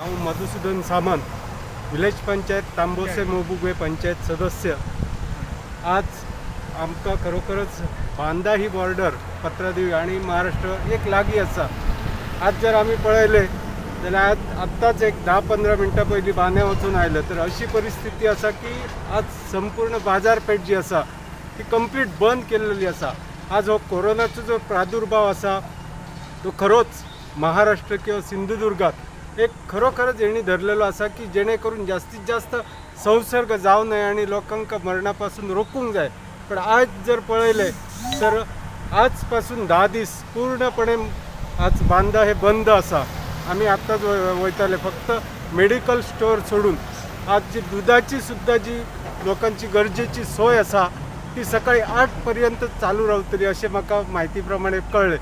हांव मधुसुदन सामंत, विलेज पंचायत तांबोसे मोबुगवे पंचायत सदस्य. आज आमकां खरोखरच बांदा ही बॉर्डर पत्रादेवी आणि महाराष्ट्र एक लागीं आसा. आज जर आमी पळयलें जाल्यार आज आत्ताच एक 10-15 मिनटां पयलीं बांद्या वचून आयले तर अशी परिस्थिती आसा की आज संपूर्ण बाजारपेठ जी आसा ती कंप्लीट बंद केलेली आसा. आज हो कोरोनाचो जो प्रादुर्भाव आसा तो खरोच महाराष्ट्र किंवा सिंधुदुर्गात एक खरोखरच हेणी धरलेलो आसा की जेणे करून जास्तीत जास्त संसर्ग जावं नये आणि लोकांक मरणापासून रोखूंक जाय. पण आज जर पळयलें तर आजपासून 10 दीस पूर्णपणे आज बांदा हे बंद आसा. आमी आत्ताच वयताले, फक्त मेडिकल स्टोर सोडून आज जी दुधाची सुद्दां जी लोकांची गरजेची सोय आसा ती सकाळी 8 पर्यंत चालू रावतली अशें म्हाका म्हायती प्रमाणे कळ्ळें.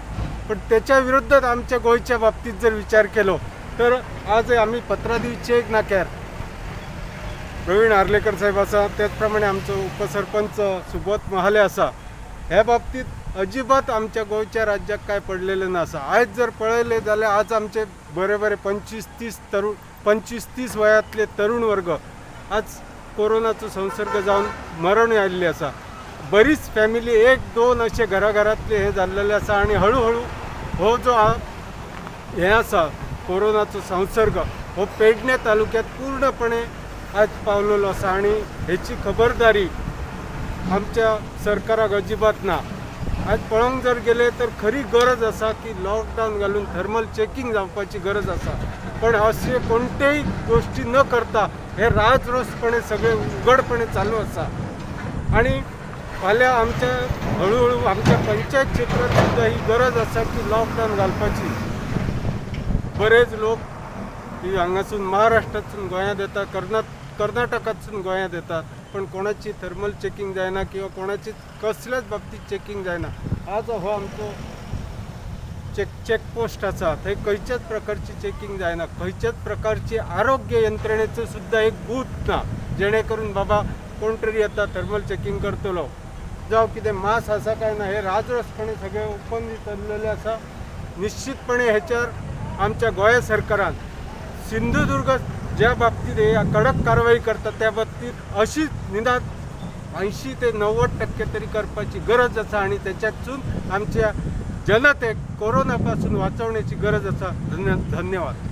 पण त्याच्या विरुद्धात आमच्या गोंयच्या बाबतीत जर विचार केलो तर आज आमी पत्रादेवी चेक नाक्यार प्रवीण आर्लेकर साहेब आसा, त्याच प्रमाणे आमचो उपसरपंच सुबोध महाले आसा. ह्या बाबतीत अजिबात आमच्या गोंयच्या राज्याक काय पडलेलें ना आसा. आयज जर पळयलें जाल्यार आज आमचे बरे बरे 25-30 तरुण, 25-30 वयातले तरुण वर्ग आज कोरोनाचो संसर्ग जावन मरण आयिल्ले आसा. बरीच फॅमिली 1-2 अशे घराघरांतले हे जाल्लेले आसा आनी हळूहळू हो जो हे आसा कोरोनाचो संसर्ग हो पेडणे तालुक्यात पूर्णपणे आज पावलेलो आसा आनी हेची खबरदारी आमच्या सरकाराक अजिबात ना. आज पळोवंक जर गेले तर खरी गरज आसा की लॉकडावन घालून थर्मल चेकिंग जावपाची गरज आसा. पण असे कोणतेही गोष्टी न करता हे राजरोसपणे सगळे उघडपणे चालू आसा. आणि फाल्यां आमच्या हळूहळू आमच्या पंचायत क्षेत्रात सुद्दां ही गरज आसा की लॉकडावन घालपाची. बरेच लोक ही हांगासून महाराष्ट्रातसून गोंयांत येता, कर्नाटकातसून गोंयांत येतात, पण कोणाची थर्मल चेकिंग जायना किंवा कोणाची कसल्याच बाबतीत चेकिंग जायना. आज हो आमचो चेकपोस्ट आसा, थंय खंयच्याच प्रकारची चेकिंग जायना, खंयच्याच प्रकारची आरोग्य यंत्रणेचो सुद्दां एक बूथ ना जेणे करून बाबा कोण तरी येता थर्मल चेकिंग करतलो जावं कितें मास्क आसा काय ना, हे राजरोसपणे सगळें ओपन चल्लेलें आसा. निश्चितपणे हेच्यार आमच्या गोंय सरकारान सिंधुदुर्ग ज्या बाबतीत हे कडक कारवाई करता त्या बाबतीत अशीच निदान 80 ते 90% तरी करपाची गरज आसा आणि त्याच्यातसून आमच्या जनतेक कोरोनापासून वाचवण्याची गरज आसा. धन्यवाद.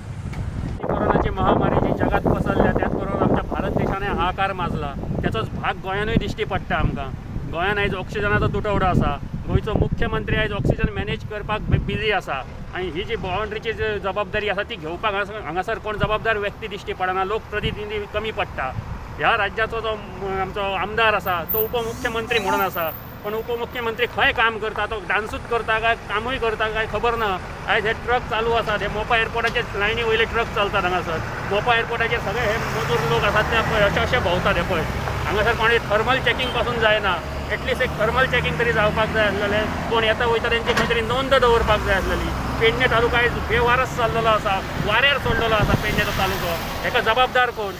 कोरोनाची महामारी जी जगात पसरल्या त्याच बरोबर आमच्या भारत देशाने हाहाकार माजला, त्याचोच भाग गोंयानूय दिश्टी पडटा आमकां. गोंयान आयज ऑक्सिजनाचो तुटवडो आसा. गोंयचो मुख्यमंत्री आयज ऑक्सिजन मॅनेज करपाक बिजी आसा आनी ही जी बाउंड्रीची जी जबाबदारी आसा ती घेवपाक हांगासर कोण जबाबदार व्यक्ती दिश्टी पडना, लोकप्रतिनिधी कमी पडटा. ह्या राज्याचो जो आमचो आमदार आसा तो उपमुख्यमंत्री म्हणून आसा, पण उपमुख्यमंत्री खंय काम करता, तो डान्सूच करता काय कामूय करता काय खबर ना. आयज हे ट्रक चालू आसात, हे मोपा एअरपोर्टाचे लायनी वयले ट्रक चलतात हांगासर. मोपा एअरपोर्टाचेर सगळे हे मजूर लोक आसात ते पळय अशे अशे भोंवतात. हे पळय हांगासर कोणी थर्मल चॅकिंग पासून जायना, एटलिस्ट एक थर्मल चॅकिंग तरी जावपाक जाय आसलेलें. कोण येता वयता तेंची खंय तरी नोंद दवरपाक जाय आसलेली. पेडणे तालुका आयज बेवारस जाल्लेलो आसा, वाऱ्यार सोडलेलो आसा पेडणेचो तालुको. हेका जबाबदार कोण?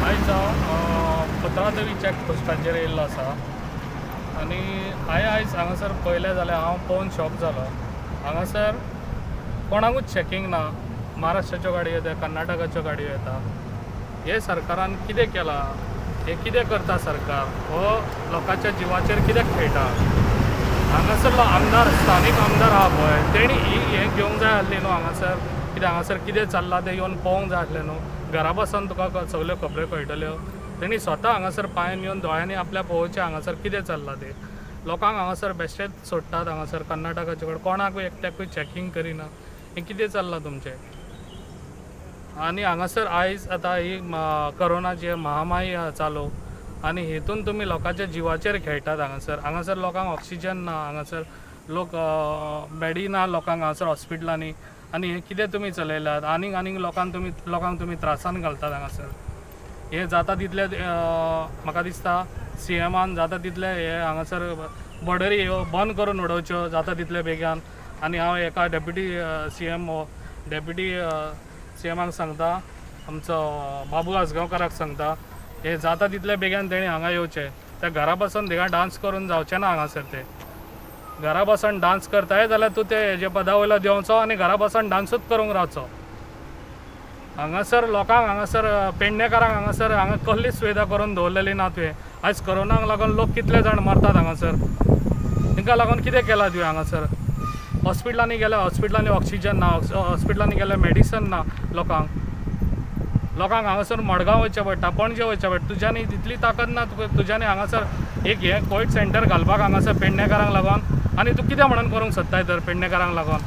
आयज हांव पत्रादेवी चॅक पोस्टाचेर येयल्लो आसा आनी हांवें आयज हांगासर पळयलें जाल्यार हांव पळोवन शॉक जालो. हांगासर कोणाकूच चॅकिंग ना, महाराष्ट्राच्यो गाडयो येता, कर्नाटकाच्यो गाडयो येता. हे सरकारान कितें केलां, हें कितें करता सरकार, हो लोकांच्या जिवाचेर कित्याक खेळटा? हांगासरलो आमदार, स्थानीक आमदार आहा पळय, तेणी ही हें घेवंक जाय आसली न्हू. हांगासर कितें, हांगासर कितें चल्लां तें येवन पळोवंक जाय आसलें न्हू. घरा बसून तुका सगल्यो खबऱ्यो कळटल्यो. तेणी स्वता हांगासर पांयान येवन दोळ्यांनी आपल्या पळोवचें हांगासर कितें चल्लां तें. लोकांक हांगासर बेश्टेच सोडटात, हांगासर कर्नाटकाचे कडेन कोणाकूय एकट्याकूय चॅकिंग करिना. हें कितें चल्लां तुमचें? आनी हांगासर आयज आतां ही करोनाची महामारी आहा चालू आनी हेतून तुमी लोकांच्या जिवाचेर खेळटात. हांगासर हांगासर लोकांक ऑक्सिजन ना, हांगासर लोक बेडी ना लोकांक हांगासर हॉस्पिटलांनी. आनी हें कितें तुमी चलयलात? आनीक आनीक लोकांक तुमी त्रासान घालतात हांगासर. हें जाता तितलें म्हाका दिसता सीएमान जाता तितलें हे हांगासर बॉर्डरी ह्यो बंद करून उडोवच्यो जाता तितले बेगान. आनी हांव एका डेप्युटी सीएम, डेप्युटी सीएमाक सांगता, आमचो बाबू आजगांवकाराक सांगता, हे जाता तितले बेगीन तेणी हांगा येवचें. त्या घरा बसून थिंगा डान्स करून जावचें ना. हांगासर ते घरा बसून डान्स करताय जाल्यार तूं ते हेजे पदा वयलो देंवचो आनी घरा बसून डान्सूच करूंक रावचो. हांगासर लोकांक, हांगासर पेडणेकारांक हांगासर हांगा कसलीच सुविधा करून दवरलेली ना तुवें. आयज कोरोनाक लागून लोक कितले जाण मरतात हांगासर, तांकां लागून कितें केलां तुवें? हांगासर हॉस्पिटलांनी गेल्यार हॉस्पिटलांनी ऑक्सिजन ना, हॉस्पिटलांनी गेल्यार मेडिसन ना. लोकांक लोकांक हांगासर मडगांव वयचें पडटा, पणजे वयचें पडटा. तुज्यानी तितली ताकद ना तुका, तुज्यानी हांगासर एक हें कोविड सेंटर घालपाक हांगासर पेडणेकारांक लागून. आनी तूं कितें म्हणून करूंक सोदताय तर पेडणेकारांक लागून?